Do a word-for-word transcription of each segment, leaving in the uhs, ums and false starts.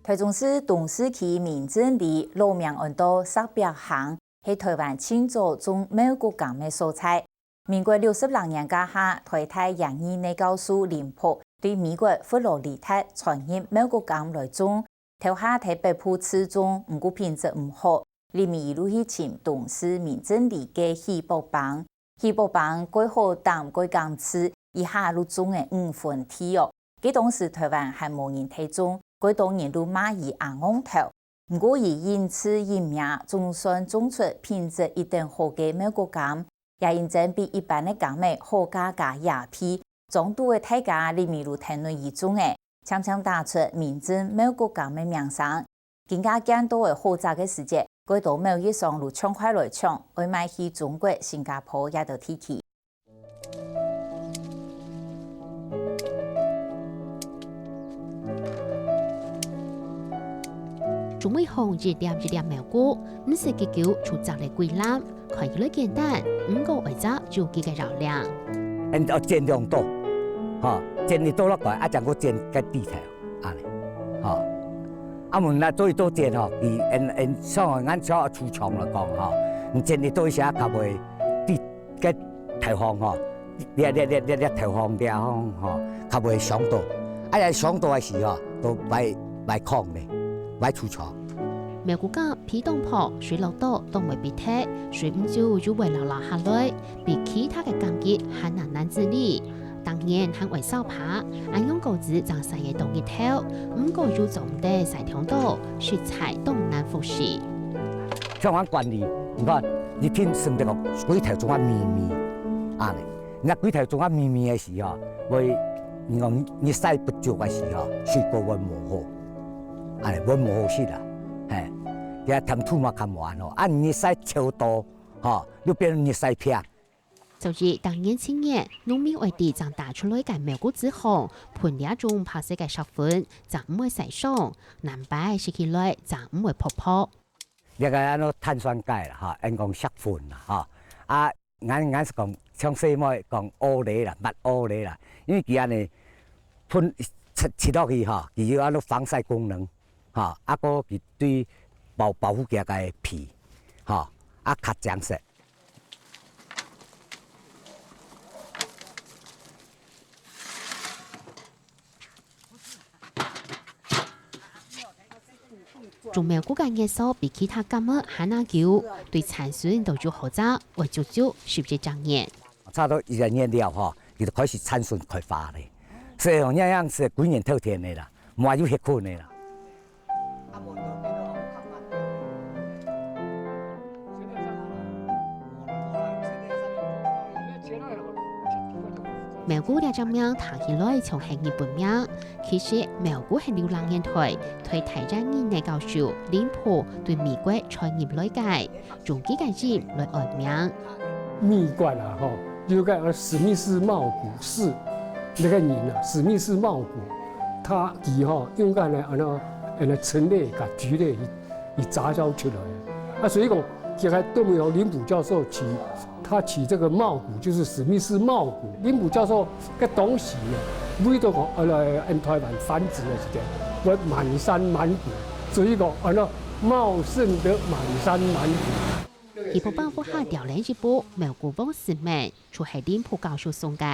臺中市東勢區民政里，老名安到石壁坑，係臺灣盡早種茂谷柑个所在。民國六十六年該下，臺大英語系教授林伯對美國佛羅里達傳入茂谷柑來種，頭下在北部試種，毋過品質毋好，林伯就去尋東勢民政里个許伯邦。 許伯邦蓋好膽蓋敢試，一下就種了五分地哦。該當時臺灣還無人在種，蓋多人就罵佢阿戇頭。毋過佢因試因命，總算種出品質一等好个茂谷柑，也因爭比一般个柑仔好價加野皮，莊肚个大家這下就跈等佢種了，漸漸打出民政茂谷柑个名聲。 今下見到个好摘个時節，蓋多貿易商就搶快來搶，愛賣去中國、新加坡這兜地區。鍾偉鴻一粒一粒茂谷，毋使幾久就摘了幾籃，看起來簡單，毋過愛摘就幾個要領。恁愛剪兩刀，吼，剪一刀落來，啊，正過剪該底頭。 恁呢，吼。啊，毋過若做一刀剪吼，佢，嗯，嗯，像𠊎像廚場來講吼，你剪一刀一下較會滴該頭項吼，這，這，這，這，這頭項這項吼，較會傷到。啊，若傷到个時吼，都歹，歹囥咧，歹廚場。茂谷柑皮當薄，水落到當會必忒，水毋走就會流流下來，比其他个柑桔還難難治理。 當然還愛掃耙，恁樣果子正曬得當日頭，毋過又做毋得曬忒多，實在當難服侍。像𠊎管理，你看，一定算得講，規頭總啊綿綿，恁呢。若規頭總啊綿綿个時候，會，你講日曬不足个時候，水果會無好，恁呢，會無好食啊，嘿，這甜度嘛較無恁好，啊，日曬超多，吼，又變日曬病。 所以，當年七月，農民愛知正打出來个茂谷子項，噴這種白色个石粉，正毋會曬傷，難擺食起來正毋會泡泡。這个安到碳酸鈣啦，吼，𠊎講石粉啦，吼。啊，𠊎，𠊎係講，像細妹講烏泥啦，抹烏泥啦，因為佢恁呢噴，噴，噴落去吼，佢有安到防曬功能，吼，啊，過佢對保，保護佢个皮，吼，啊，較靚色。 種茂谷个月數比其他柑仔還較久，對產筍都有好摘，愛足足十一隻月。差不多一隻月了吼，佢就開始產筍開花咧。所以吼，恁樣係歸年透天个啦，無有歇睏个啦。 茂谷這隻名聽起來像係日本名，其實茂谷係六零年代，臺大英語系教授林伯對美國傳入來个，用佢个音來安名。美國啊，吼，有个史密斯茂谷，史，那個人啊，史密斯茂谷，他，佢吼，用个呢，安到，安到陳列佮菊類 佢雜交出來个。啊，所以講，這个都沒有林伯教授起，他起這個茂谷，就是史密斯茂谷。林伯教授个當時呢，為著講，呃，來，恩臺灣繁殖个時間，會滿山滿谷，所以講，安到茂盛的滿山滿谷。許伯邦屋下掉了一部《茂谷王子文》，就係林伯教授送个。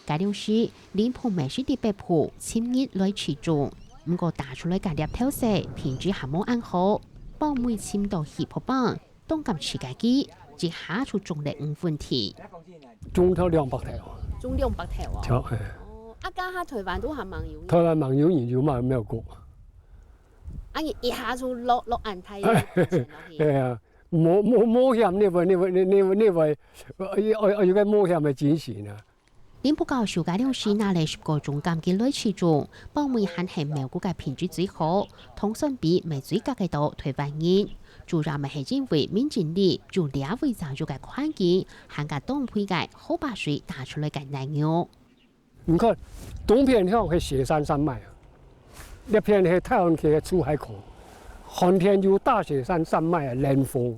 該量時，林伯乜係在北埔尋日來試種，毋過打出來个粒頭細，品質還無恁好。包尾尋著許伯邦，當感謝个佢，一下就種了五分地。種頭兩百頭。種兩百頭哦。著，嘿。哦，啊，該下臺灣都還吂有呢。臺灣吂有人有賣，吂有過。啊，你一下就落，落恁大个錢落去。對啊，冒，冒，冒險，你會，你會，你會，你會，呃，有，有，有个冒險个精神啊。 林伯教授該量時拿了十個種柑桔來試種，包尾還係茂谷个品質最好，當算比乜最合得著臺灣人。主要乜係因為民政里有這位正有个環境，還加當肥个河壩水打出來个泥肉。你看，東片向係雪山山脈啊， 這片係大漢溪个出海口，寒天有大雪山山脈个冷風，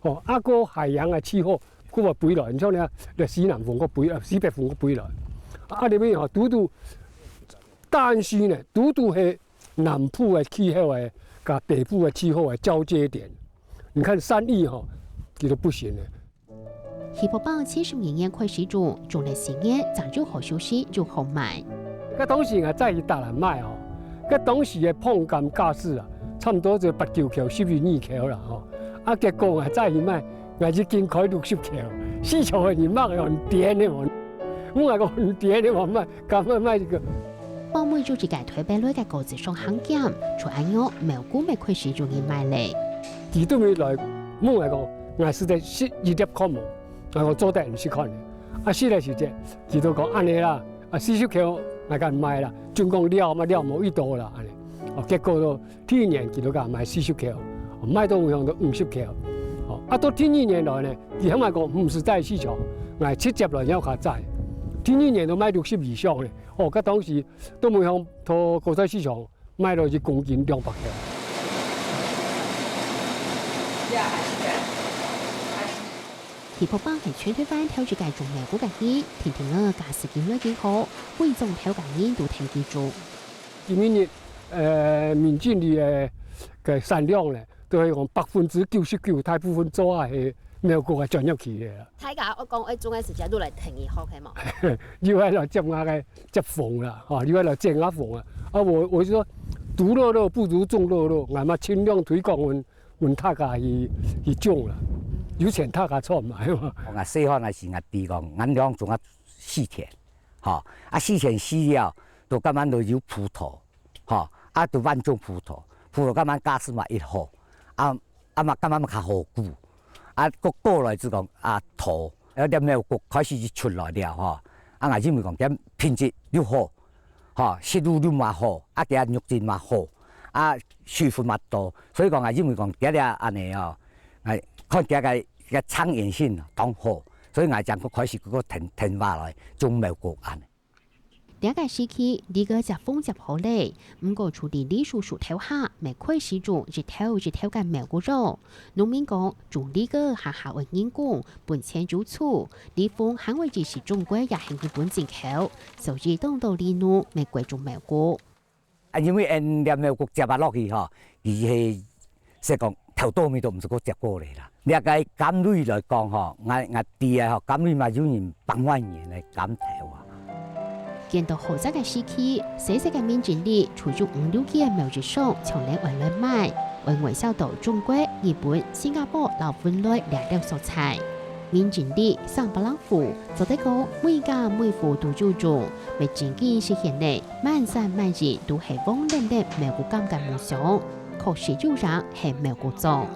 吼，啊，過海洋个氣候，過會飛來，你像呢，這西南風過飛，呃，西北風過飛來，啊，這邊吼，堵堵，但是呢，堵堵係南部个氣候个，佮北部个氣候个交接點。你看山域吼，佢都不行了。 喜福伯七十二年開始種，種了四年，正有好收成，有好賣。該當時𠊎載去大陸賣吼，該當時个椪柑價數啊，差毋多就八九箍、十一二箍啦吼。啊，結果𠊎載去賣，𠊎一斤開六十箍，市場个人罵𠊎很癲个嘛。𠊎講很癲个嘛，賣，敢賣賣這個？ 伯每做一個台北來个果子商行檢，就恁樣，苗栗乜開始有人買咧。佢對面來問𠊎講，𠊎食得食一粒看無？𠊎講做得毋食看咧。啊，食个時節，佢就講恁樣啦，啊，四十箍𠊎敢賣啦，準講了嘛了無幾多啦，恁樣。哦，結果咯，第一年佢就講賣四十箍，賣到有向到五十箍。哦，啊，到第二年來呢，佢還賣講毋使在市場，𠊎直接來要較在。第二年都賣六十以上咧。 哦，該當時都無向到果菜市場賣到一公斤兩百箍。喜福伯係全台灣頭一個種苗栗个人，定定仔加時間來緊好，歸莊頭个人都跈佢種。今晡日，呃，民政里个，个產量呢，都係講百分之九十九，大部分做啊係苗栗个專業企業啦。 大家愛講愛種个時節，就來跈佢學，係無？又愛來接𠊎个接縫啦，吼，又愛來接𠊎縫啊。啊，我，我就說，讀樂樂不如種樂樂，𠊎嘛盡量推廣阮，阮大家去，去種啦，有錢大家賺嘛，係嘛。𠊎細漢个時，𠊎弟講，𠊎兩種啊四田，吼，啊，四田死了，就感覺就有葡萄，吼，啊，就萬眾葡萄，葡萄感覺價數嘛一好，啊， 啊嘛感覺嘛較好顧。啊，過，過來就講啊，桃，啊，這苗栗開始就出來了吼。啊，𠊎認為講，這品質又好，吼，食路又嘛好，啊，佢肉質嘛好，啊，水分嘛多，所以講，𠊎認為講，這這恁樣哦，𠊎看佢个，个長遠性當好，所以𠊎正過開始過跈，跈下來種苗栗恁樣。 這個時期，梨仔接縫接好咧，毋過就在梨樹樹頭下，乜開始種一頭一頭个苗栗囉。農民講，種梨仔還較愛人工，本錢有出，梨紅還會一時種過也係有本進口，所以當多梨農乜改種苗栗。啊，因為𫣆這苗栗接啊落去吼，佢係 係講頭到尾都毋識過接過咧啦。這個柑類來講吼，𠊎，𠊎知个吼，柑類嘛有人百萬年个柑頭啊。見到好摘个時期，細細个民政里就有五六間苗栗商搶來愛來買，愛外銷到中國、日本、新加坡摎芬蘭這兜所在。民政里、聖巴朗湖，做得講每家每戶都有種，乜真經實現了 滿山滿園都係黃亮亮苗栗柑个夢想，確實有影係苗栗種。